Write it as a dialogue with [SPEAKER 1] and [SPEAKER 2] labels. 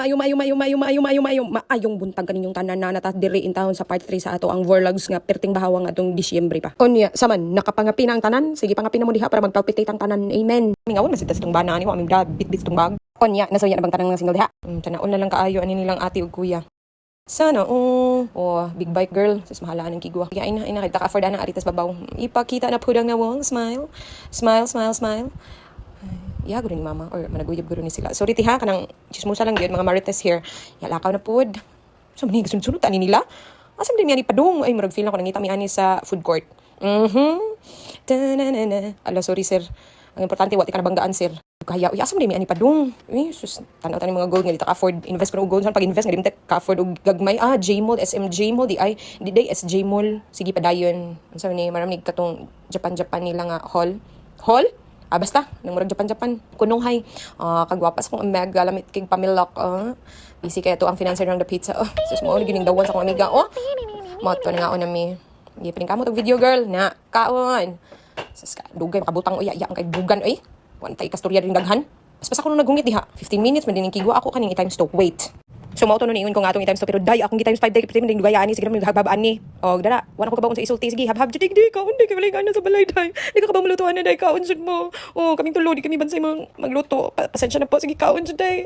[SPEAKER 1] Maayo, maayo, maayo, maayo, maayo, maayo, maayo, maayong buntag kaninyong tanan na nata diri in town sa part 3 sa ato ang vlogs nga perting bahawa nga atong Disyembre pa. Unya, saman, nakapangapi na ang tanan. Sige, pangapi na mo diha para magpalpitate ang tanan. Amen. Mingawon man sa tong bana ani wa aming dad bit-bit tong bag. Unya, nasuya na bang tanan nga single diha? Tanaon na lang kaayo ani nilang ate ug kuya. Sana, oh, oh, big bike girl. Sus, mahalaan ang kigwa. Kaya ina, ina, kita ka-afford ana, aritas babaw. Ipakita na po ang nawong, smile. Smile, smile, smile. Ay, iya, guro ni mama, or managuyab guro ni sila. Sorry, tiha, kanang chismosa lang yun, mga marites here. Yalakaw na pod. So, manig, sunod-sunod, ani nila. Asa man din ni padung? Ay, murag feel ako, nangita mi ani sa food court. Ta-na-na-na. Ala, sorry, sir. Ang importante, wa ti ka nabanggaan, sir. Kaya, uy, asa man din mi ani padung? Uy, sus, tanaw tani mga gold nga di ta ka-afford. Invest ko na og gold. Saan pag-invest nga di ta ka-afford og gagmay? Ah, J Mall, SM J Mall, di ay, di day SJ Mall. Sige, padayon. Unsa man ni, maraming katong Japan-Japan nila nga hall. Hall? Ah, basta, nang murag Japan-Japan. Kunong hay. Ah, kagwapas kong omega, lamit kig pamilok. Ah. Busy kaya to ang financer ng the pizza. Oh, sus mo, gining dawan sa akong amiga. Oh, moto na nga na mi. Hindi pa kamo tog video girl na kaon. Sus ka, dugay makabutang uya, ya ang kay bugan oy. Wan tay kastorya rin daghan. Paspas ako nung nagungit diha. 15 minutes man din kigwa ako kaning i-times 2. Wait. So mao to no niingon ko nga atong i-times 2 pero day akong gi-times 5 day pati man dugay ani sige man habhab ani. Og dara, wala ko kabaon sa isulti sige habhab jud di kaon di kay walay gana sa balay day. Di ka kabaw maluto ana day kaon jud mo. Oh, kaming tulo di kami bansay magluto. Pasensya na po, sige kaon jud day.